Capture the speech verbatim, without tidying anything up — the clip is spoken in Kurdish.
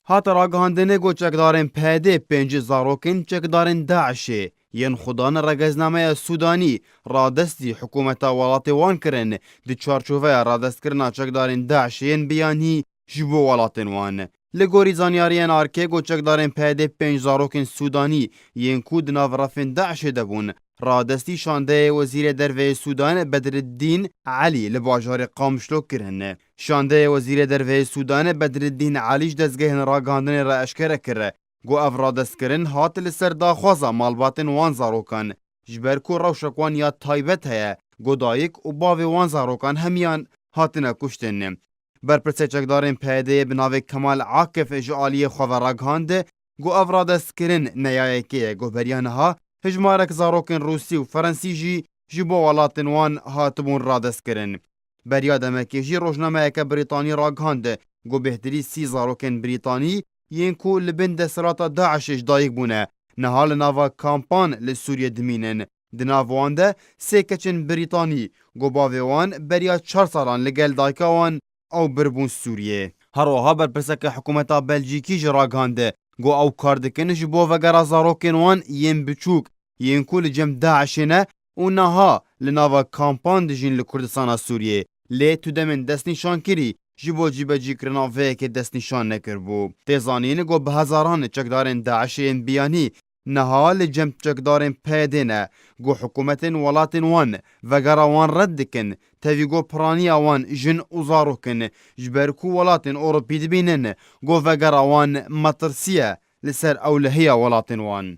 Hate ragihandinê ku çekdarên P Y D'ê pêncî zarokên çekdarên DAIŞ'ê yên xwedan regeznameya Sûdanî radestî hikûmeta welatê wan kirin, di çarçoveya radestkirina çekdarên DAIŞ'ê yên biyanî ji bo welatên wan. Li gorî zanyariyên arkê, ku çekdarên P Y D'ê pênc zarokên Sûdanî yên ku di nav refên DAIŞ'ê de bûn, radestî şandeyê Wezîrê Derve yê Sûdanê Bedriddîn Elî li bajarê Qamişlo kirin. Şandeyê Wezîrê Derve yê Sûdanê Bedriddîn Elî ji dezgehên ragihandinê re eşkere kir ku ev radestkirin hat li ser daxwaza malbatên wan zarokan, ji ber ku rewşek wan ya taybet heye ku dayik û bavê wan zarokan hemiyan hatine kuştin. Berpirsê çekdarên P Y D'ê bi navê Kemal Akif ji aliyê xwe ve ragihand ku ev radestkirin ne ya yekê ye ku beriya niha hijmarek zarokên Rûsî û Ferensî jî ji bo welatên wan hatibûn radestkirin. Beriya demekê jî rojnameyeke Brîtanî ragihand ku bêhtirî sî zarokên Brîtanî yên ku li bin desthilata DAIŞ'ê ji dayik bûne, niha li nava kampan li Sûriyê dimînin. Di nav wan de sê keçên Brîtanî ku bavê wan beriya çar salan li gel dayika wan ew biribûn Sûriyê. Her wiha berpirseke hikûmeta Belcîkî jî ragihand ku ew kar dikin ji bo vegera zarokên wan yên biçûk, yên ku li cem DAIŞ'ê ne û niha li nava kampan dijîn li Kurdistana Sûriyê. Lê tu demên destnîşankirî ji bo cîbecîkirina vê yekê destnîşan nekiribû. Tê zanîn ku bi hezaran çekdarên DAIŞ'ê yên biyanî niha li cem çekdarên P Y D'ê ne, ku hikûmetên welatên wan vegera wan red dikin, tevî ku piraniya wan jin û zarok in, ji ber ku welatên Ewropî dibînin ku vegera wan metirsî ye li ser ewlehiya welatên wan.